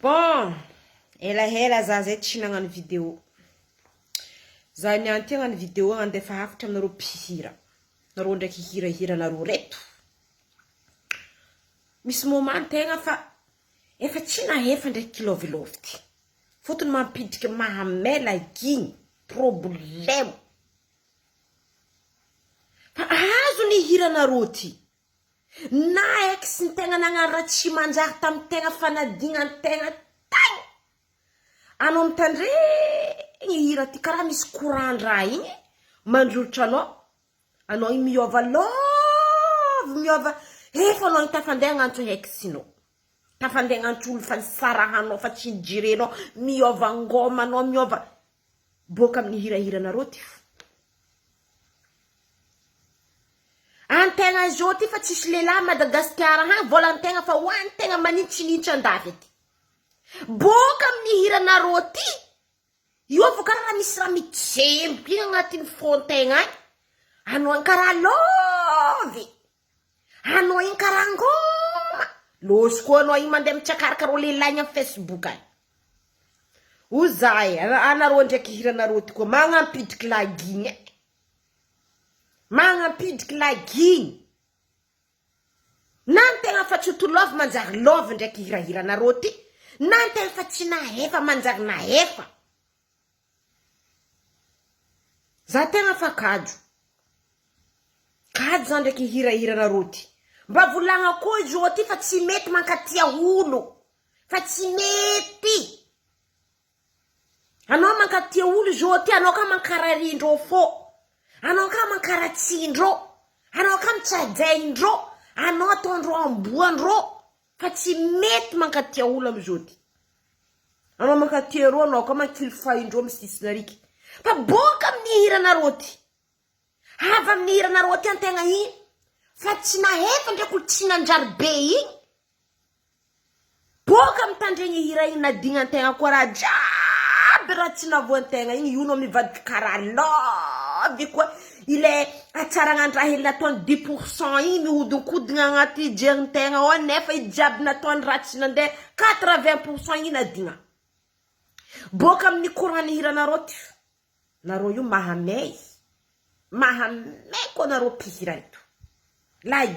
Bon, elahela za zay tsy nagnano vidéo. Za niany ty hagnano vidéo handefa hafatra aminareo mpihira. Nareo ndraiky hirahiranareo reto. Misy moment tegna fa efa tsy nahefa ndraiky kilaovilaovy ty. Fotony mampidriky mahamay lagigny, problemo. Fa azo ny hiranareo ty. Na ex ny tegna nagnano raha tsy manjary tamin'ny tegna fanadignantegna tagny. Anao mitandregny hira ty karaha misy courant-draha igny mandroritra anao, anao igny miôva love miôva efa anao igny tafandeha agnantso ex-nao, tafandeha agnantso olo fa nisarahanao fa tsy nijerenao, miôva ngôma anao miôva boaka amin'ny hirahiranareo ty fo. Antegna zao ty fa tsisy lehilahy Madagasikara hany volantegna fa hoanitegna manintsinintsy andafy aty. Boka amin'ny hiranareo ty, io avao karaha raha misy raha mitsemboka igny agnatin'ny fon-tegna agny, anao igny karaha lôvy, anao igny karaha ngôma, lôso koa anao igny mandeha mitsakaraka reo lehilahy igny amin'ny facebook agny. O za e, anareo ndraiky hiranareo ty koa magnampidriky lagigny e. Magnampidriky lagigny. Na ny tegna fa tsy to love manjary love ndraiky hirahiranareo ty, na ny tegna fa tsy nahefa manjary nahefa. Za tegna fa kajo. Kajo za ndraiky hirahiranareo ty. Mba volagna koa izy ty fa tsy mety mankatia olo. Fa tsy mety. Anao mankatia olo zao ty, anao ka mankararindreo fô, anao ka mankaratsindreo, anao ka mitsajaindreo, anao ataondreo amboandreo, fa tsy mety mankatia olo amizao ty. Anao mankatia reo, anao ka mankilifaindreo amy sisiny ariky. Fa boka amin'ny hiranareo ty, avy amin'ny hiranareo ty antegna igny, fa tsy nahefa ndraiky olo tsy nanjary be igny. Boka mitandregny hira igny nadignan-tegna koa raha jiaby raha tsy navoan-tegna igny io no mivadiky karaha love koa ilay hatsaragnan-draha hely nataony dix pour cent igny mihodinkodigna agnaty jerintegna ao nefa i jiaby nataony raha tsy nandeha quatre vingt pour cent igny nadigna. Boka amin'ny courant ny hiranareo ty nareo io mahamay, mahamay koa nareo mpihira eto. Lahy.